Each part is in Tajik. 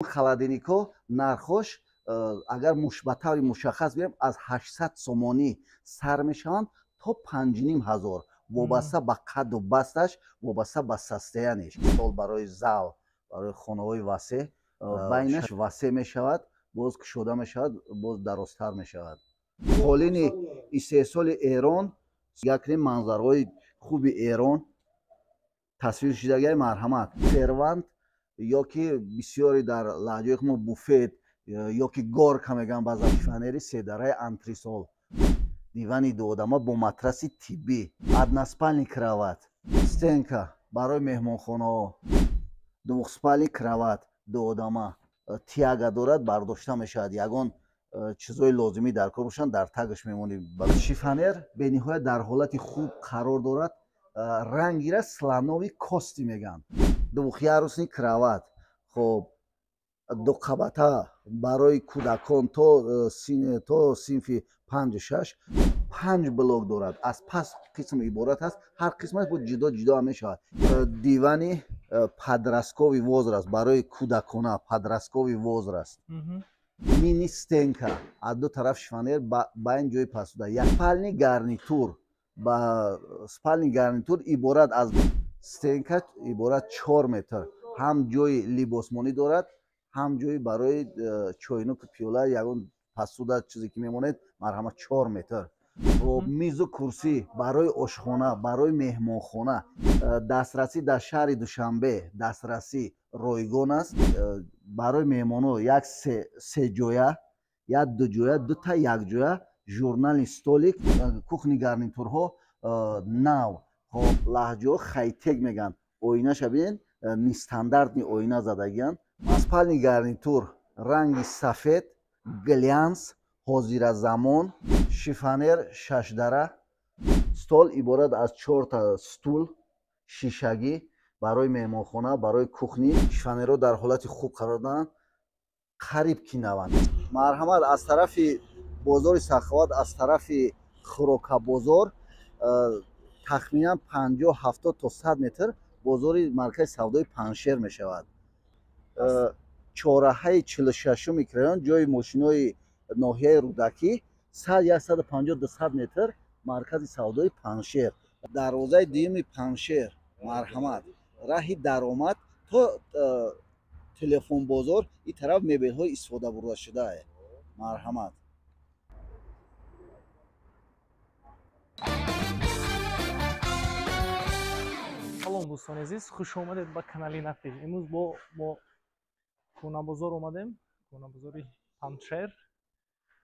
Холодильникҳо нархош агар ба таври мушаххас гӯем, аз 800 сомонӣ сар мешаванд то 5500, вобаста ба қадду басташ, вобаста ба состояниш. Стол барои зал, барои хонаҳои васеъ, байнаш васеъ мешавад, боз кушода мешавад, боз дарозтар мешавад. Қолини истеҳсоли Эрон, якне манзараҳои хуби Эрон тасвир шудагиай, марҳамат. Сервант ё ки бисёре дар лаҳҷаи мо буфет ё ки горка мегӯянд, баъзан. Шифонери седараи антресол, дивани дуодама бо матраси тиббӣ, односпальный кровать, стенка барои меҳмонхонаҳо, двухспальный кровать дуодама, тяга дорад, бардошта мешавад, ягон чизҳои лозимӣ дар кор бошанд, дар тагаш мемонӣ. Шифонер бениҳоят дар ҳолати хуб қарор дорад, рангира слоновой кости мегӯянд. Двухъярусный кровать, хоб, дуқабата барои кӯдакон то синфи 5-6, 5 блок дорад, аз пас қисм иборат аст, ҳар қисмаш бо ҷудо ҷудо ҳам мешавад. Дивани подростковый возраст, барои кӯдакона, подростковый возраст, мини стенка, аз ду тараф шифонер, ба ин ҷои пасуда. Як спальный гарнитур, ба спальный гарнитур иборат аз стенка, иборат 4 метр, ҳам ҷои либосмонӣ дорад, ҳам ҷои барои чойнуку пиёла, ягон пасуда чизе ки мемонед, марҳамат, 4 метр. Хоб, мизу курсӣ барои ошхона, барои меҳмонхона. Дастрасӣ дар шаҳри Душанбе, дастрасӣ ройгон аст. Барои меҳмонҳо як сеҷоя, як дуҷоя, дута якҷоя, журнальный столик, кухни гарнитурҳо нав. Хоб, лаҳҷаҳо хайтек мегӯянд. Оинаша бинед, нестандартный оина задагиянд. Спальный гарнитур ранги сафед, глянс, ҳозиразамон, шифонер шашдара, стол иборат аз 4та стул шишагӣ барои меҳмонхона, барои кухни. Шифонерҳо дар ҳолати хуб қарор доранд, қариб ки наванд. Марҳамат, аз тарафи бозори Саховат, аз тарафи Хӯрокабозор тахминан 50, 70 то 100 метр бозори маркази савдои Панҷшер мешавад. Чораҳаи 46 микрорайон, ҷои мошинои ноҳияи Рӯдакӣ, сад, 150, 200 метр маркази савдои Панҷшер, дарвозаи дуюми Панҷшер, марҳамат. Раҳи даромад то телефонбозор, ин тараф мебелҳои истифода бурдашудае, марҳамат. Салом, дӯстони азиз, хуш омадед ба канали Нафи. Имрӯз бо мо Кӯнабозор омадем, Кӯнабозори Панҷшер.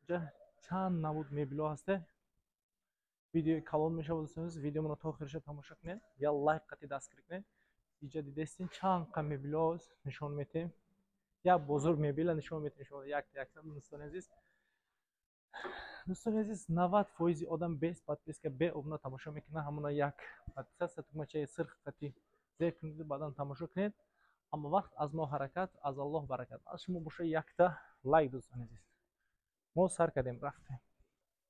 Инҷа чанд намуд мебелҳо ҳасте. Видеои калон мешавад, дӯстони азиз, видеомонро то охириша тамошо кунед, я лайк қати дастгирӣ кунед. Инҷа дидестин чанд қа мебелҳо нишон метем, як бозор мебела нишон метем шумо якта якта. Дӯстони азиз, дӯстони азиз, 90% одам без подписка, бе обуна тамошо мекунад. Ҳамона як подписаться тугмачаи сирх қати зер кунед, баъдан тамошо кунед. Аммо вақт аз мо ҳаракат, аз Аллоҳ баракат, аз шумо боша якта лайк. Дӯстони азиз, мо сар кардем, рафтем.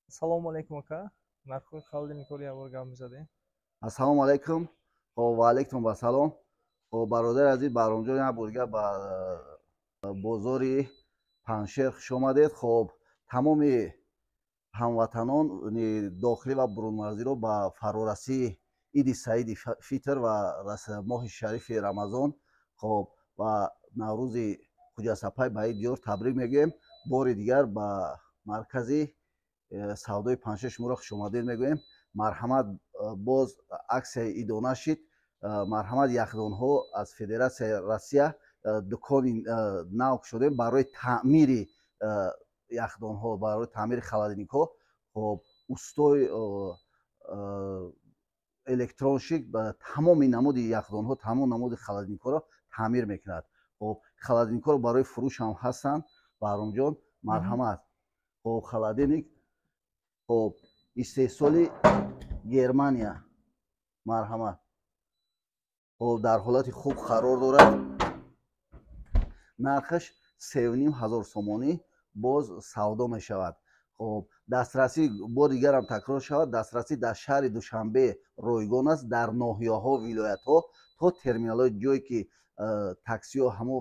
Ассалому алайкум, ака, нархҳои холодильникҳоро як бор гап мезадем. Ассалому алайкум. Хоб, ва алайкум вассалом. Хоб, бародари азиз Баҳромҷон, як бор дигар ба бозори Панҷшер хуш омадед. Хоб, тамоми ҳамватанон дохилӣ ва бурунмарзиро ба фарорасии иди Саиди Фитр ва моҳи шарифи Рамазон, хоб, ва Наврӯзи Хуҷасапай ба ин диёр табрик мегӯем. Бори дигар ба маркази савдои Панҷшер шуморо хушомадед мегӯем. Марҳамат, боз аксияи идона шид. Марҳамат, яхдонҳо аз Федератсияи Россия, дукони нав шудем барои таъмири яхдонҳо, барои таъмири холодильникҳо. Хоб, устои электронщик тамоми намуди яхдонҳо, тамоми намуди холодильникҳоро таъмир мекунад. Хоб, холодильникҳоро барои фурӯш ҳам ҳастанд, Баҳромҷон, марҳамат. Хоб, холодильник, хоб, истеҳсоли Германия, марҳамат. Хоб, дар ҳолати хуб қарор дорад, нархаш 3500 сомонӣ, боз савдо мешавад. Хоб, дастрасӣ бо дигарам такрор шавад, дастрасӣ дар шаҳри Душанбе ройгон аст, дар ноҳияҳо, вилоятҳо то терминалҳои ҷое ки таксиҳо ҳамо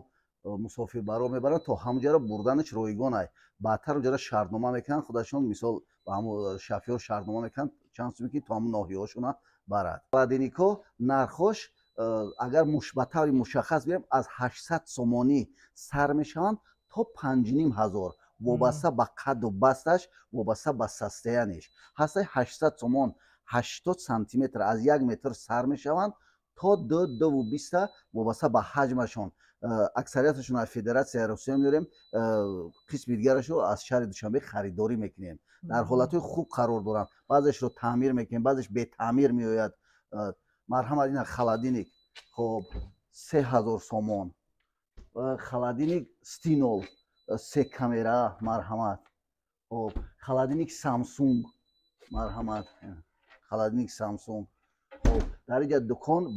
мусофирбаро мебаранд, то ҳамуҷаро бурданаш ройгон ай. Баъдтар уҷара шартнома мекунанд, худашон мисол ба ҳамун шофёр шартнома мекунанд, чанд суме ки то ҳамун ноҳияҳошона барад. Холодильникҳо нархош агар ба таври мушаххас гӯем, аз 800 сомонӣ сар мешаванд то 5500, вобаста ба қадду басташ, вобаста ба состояниш. Ҳастаи 800 сомон 80 сантиметр, аз 1 метр сар мешаванд то 2-2,20, вобаста ба ҳаҷмашон. Аксарияташон аз Федератсияи Русия меорем, қисми дигарашро аз шаҳри Душанбе харидорӣ мекунем. Дар ҳолатҳои хуб қарор доранд, баъзешро таъмир мекунем, баъзеш бетаъмир меояд. Марҳамат, ина холодильник, хоб, 3000 сомон. Холодильник Стинол се камера, марҳамат. Хоб, холодильник Самсунг, марҳамат, холодильник Самсунг. Хоб, дар инҷа дукон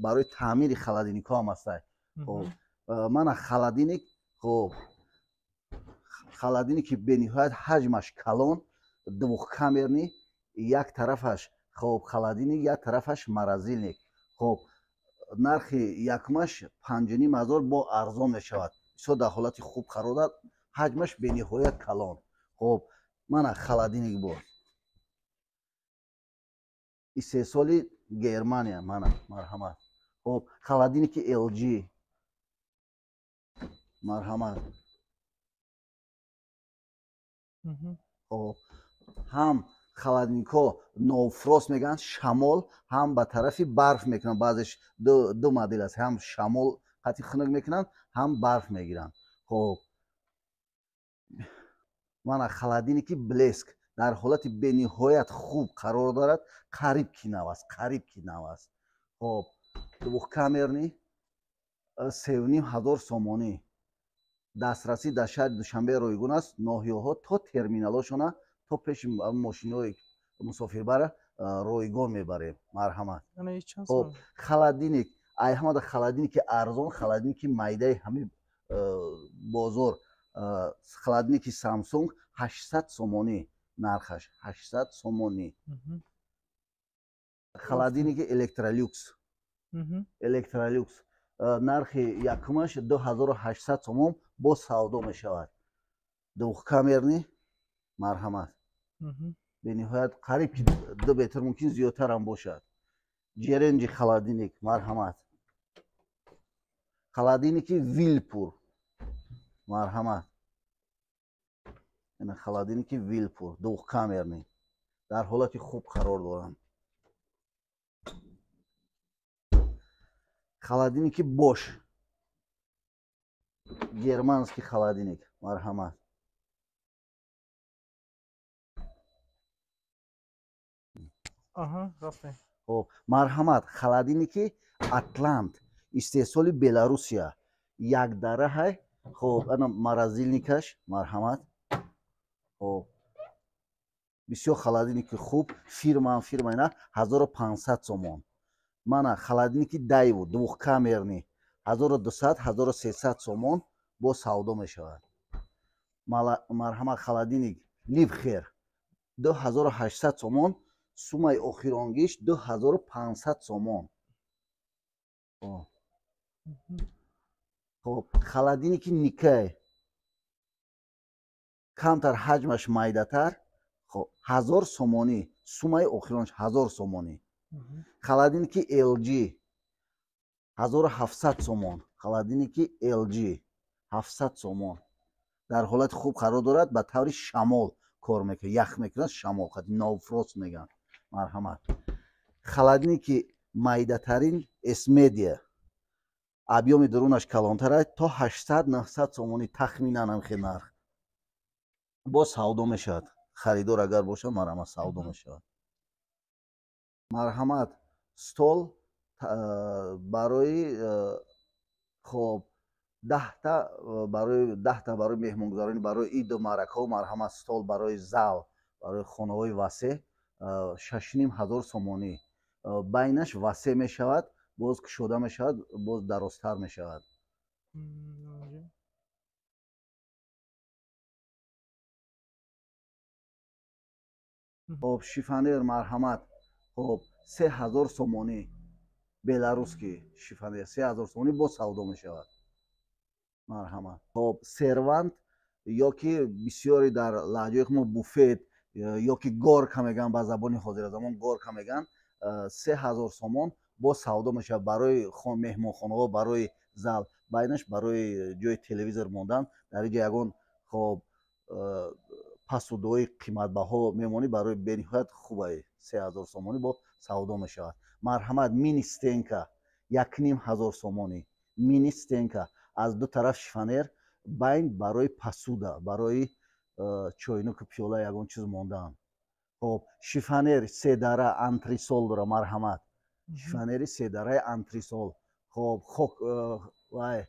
барои таъмири холодильникҳо ҳам ҳастай. Хоб, мана холодильник, хоб, холодильники бениҳоят ҳаҷмаш калон, двухкамерный, як тарафаш хоб холодильник, як тарафаш морозильник. Хоб, нархи якумаш 5500, бо арзон мешавад. Бисёр дар ҳолати хуб қарор дорад, ҳаҷмаш бениҳоят калон. Хоб, мана холодильник бо истеҳсоли Германия, мана, марҳамат. Хоб, холодильники LG, марҳамат. Хоб, ҳам холодильникҳо no frost мегӯянд, шамол ҳам ба тарафи барф мекунанд. Баъзеш ду модел аст, ҳам шамол қати хунук мекунанд, ҳам барф мегиранд. Хоб, мана холодильники Блеск дар ҳолати бениҳоят хуб қарор дорад, қариб ки нав аст, қариб ки нав аст. Хоб, двухкамерный, 3500 сомонӣ. Дастрасӣ дар шаҳри Душанбе ройгон аст, ноҳияҳо то терминалошона, то пеши мошинои мусофирбара ройгон мебарем. Марҳамат. Хоб, холодильник, ай ҳамада холодильники арзон, холодильники майдаи ҳами бозор, холодильники Самсунг 800 сомонӣ нархаш, 800 сомонӣ. Холодильники Электролюкс, Электролюкс нархи якумаш 2800 сомон, бо савдо мешавад. Двухкамерный, марҳамат. Бениҳоят қариб ки 2 метр, мумкин зиёдтарам бошад. Ҷеренҷи холодильник, марҳамат. Холодильники Вилпур, марҳамат. Ина холодильники Вилпур двухкамерный, дар ҳолати хуб қарор доранд. Холодильники Бош, германский холодильник, марҳамат. Хоб, марҳамат, холодильники Атлант, истеҳсоли Беларусия, якдараҳай. Хоб, ана морозильникаш, марҳамат. Хоб, бисёр холодильники хуб, фирмаам фирма, ина 1500 сомон. Мана холодильники Дайву двухкамерный, 1200, 1300 сомон, бо савдо мешавад. Марҳамат, холодильник Либхер 2800 сомон, суммаи охиронгиш 2500 сомон. Хоб, холодильники Никай, камтар ҳаҷмаш майдатар, хоб, 1000 сомонӣ, суммаи охиронш 1000 сомонӣ. Холодильники LG 1700 сомон, холодильники LG 700 сомон. Дар ҳолати хуб қарор дорад, ба таври шамол кор мекунад, ях мекунад, шамол қати no frost мегӯянд. Марҳамат. Холодильники майдатарин Эсмедия, объёми дурунаш калонтар аст, то 800-900 сомонӣ тахминан ҳамхел нарх. Боз савдо мешавад, харидор агар бошад, марҳамат, савдо мешавад. Марҳамат, стол барои хоб 10та, барои 10та, барои меҳмонгузаронӣ, барои иду маъракаҳо, марҳамат, стол барои зал, барои хонаҳои васеъ 6500 сомонӣ. Байнаш васеъ мешавад, боз кушода мешавад, боз дарозтар мешавад. Хоб, шифоньер, марҳамат. Хоб, 3000 сомонӣ, беларусский шифоньер 3000 сомонӣ, боз савдо мешавад. Марҳамат. Хоб, сервант ёки бисёре дар лаҳҷаи мо буфет ёки горка мегӯянд, ба забони ҳозиразамон горка мегӯянд, 3000 сомон бо савдо мешавад барои меҳмонхонаҳо, барои зал, байнаш барои ҷои телевизор мондан. Дар инҷа ягон хоб пасудои қиматбаҳо мемонӣ, барои бениҳоят хубае, 3000 сомонӣ бо савдо мешавад. Марҳамат, мини стенка 1500 сомонӣ. Мини стенка аз ду тараф шифонер, байн барои посуда, барои чойнуку пиёла ягон чиз мондан. Хоб, шифонер седара антресол дора. Марҳамат, шифонери седараи антресол. Хоб, хок вай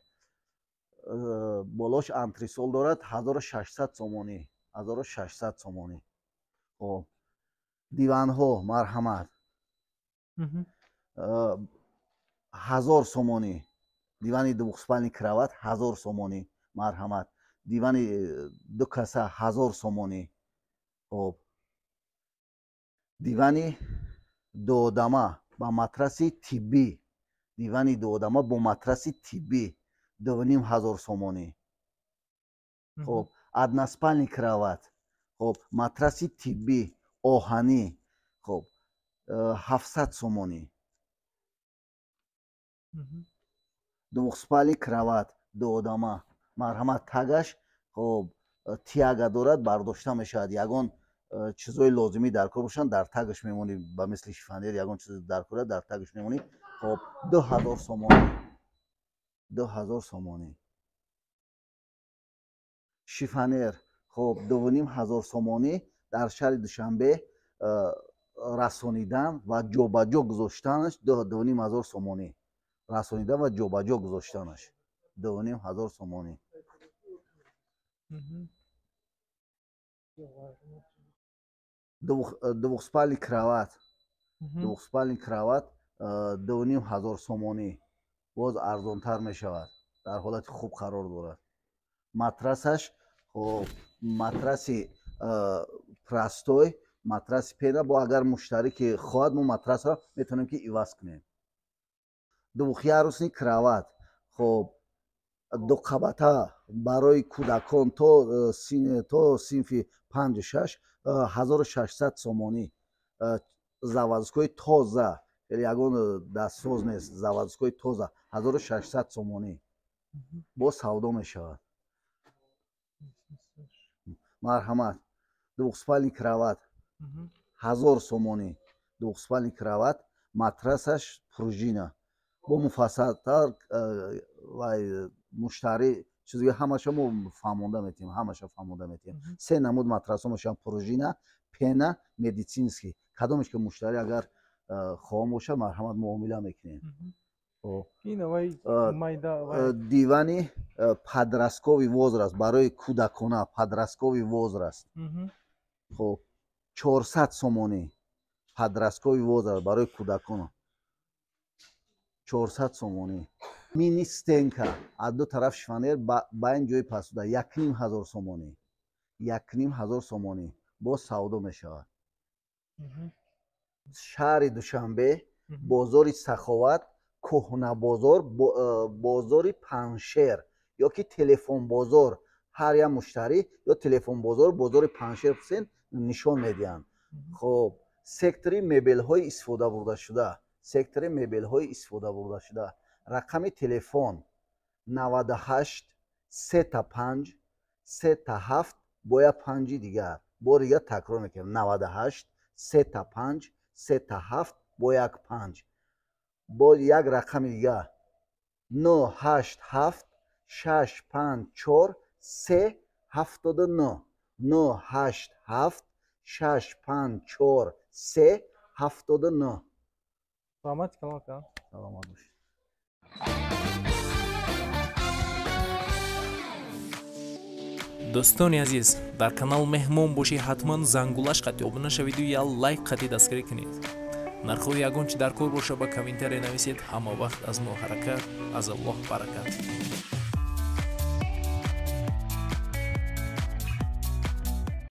болош антресол дорад, 1600 сомонӣ, 1600 сомонӣ. Хоб, диванҳо, марҳамат, 1000 сомонӣ. Дивани двухспальный кровать 1000 сомонӣ. Марҳамат, дивани ду каса 1000 сомонӣ. Хоб, дивани дуодама ба матраси тиббӣ, дивани дуодама бо матраси тиббӣ 2500 сомонӣ. Хоб, односпальный кровать, хоб, матраси тиббӣ оҳанӣ, хоб, 700 сомонӣ. Двухспальный кровать дуодама, марҳамат, тагаш хоб тяга дорад, бардошта мешавад. Ягон чизои лозимӣ дар кор бошанд, дар тагаш мемонӣ, ба мисли шифонер ягон чиз дар кора, дар тагаш мемонӣ. Хоб, 2000 сомонӣ, 2000 сомонӣ. Шифонер, хоб, 2500 сомонӣ. Дар шаҳри Душанбе расонидан ва ҷобаҷо гузоштанаш 2500 сомонӣ. Расонидан ва ҷобаҷо гузоштанаш 2500 сомонӣ. Двухспальный кровать, двухспальный кровать 2500 сомонӣ, боз арзонтар мешавад, дар ҳолати хуб қарор дорад. Матрасаш, хоб, матраси простой, матраси пена, бо агар муштарӣ ки хоҳад, мо матрасро метавонем ки иваз кунем. Двухъярусный кровать, хоб, дуқабата барои кӯдакон то синфи 5-6, 1600 сомонӣ. Заводской тоза, ягон дастсоз нест, заводской тоза, 1600 сомонӣ бо савдо мешавад. Марҳамат, двухспальный кровать 1000 сомонӣ. Двухспальный кровать, матрасаш пружина. Бо муфассалтар вай муштарӣ чизи ҳамаша мо фаҳмонда метиҳем, ҳамаша фаҳмонда метиҳем. Се намуд матрасҳо мешаванд: пружина, пена, медицинский. Кадомеш ки муштарӣ агар хоҳон бошад, марҳамат, муомила мекунем. Дивани подростковый возраст, барои кӯдакона, подростковый возраст, хоб, 400 сомонӣ. Подростковый возраст барои кӯдакона 400 сомонӣ. Мини стенка аз ду тараф шифонер, байн ҷои посуда, 1500 сомонӣ, 1500 сомонӣ боз савдо мешавад. Шаҳри Душанбе, бозори Саховат, кӯҳнабозор, бозори Паншер ёки телефонбозор. Ҳар як муштарӣ ё телефонбозор, бозори Паншер пурсен, нишон медиҳанд. Хоб, сектори мебелҳои истифода бурдашуда, сектори мебелҳои истифода бурдашуда. Рақами телефон 98 35 37 бо як панҷи дигар. Бори дигар такрор мекунем: 98 35 37 бо як панҷ. Бо як рақами дигар: 987 654 3 79, 987 654 3 79. Раҳмат калом ака. Саломат бошед. Дӯстони азиз, дар канал меҳмон бошӣ, ҳатман зангулаш қатъи обуна шавиду я лайк қатъи дастгирӣ кунед. Нархҳои ягон чи дар кор боша, ба комментария нависед. Ҳама вақт аз мо ҳаракат, аз Аллоҳ баракат.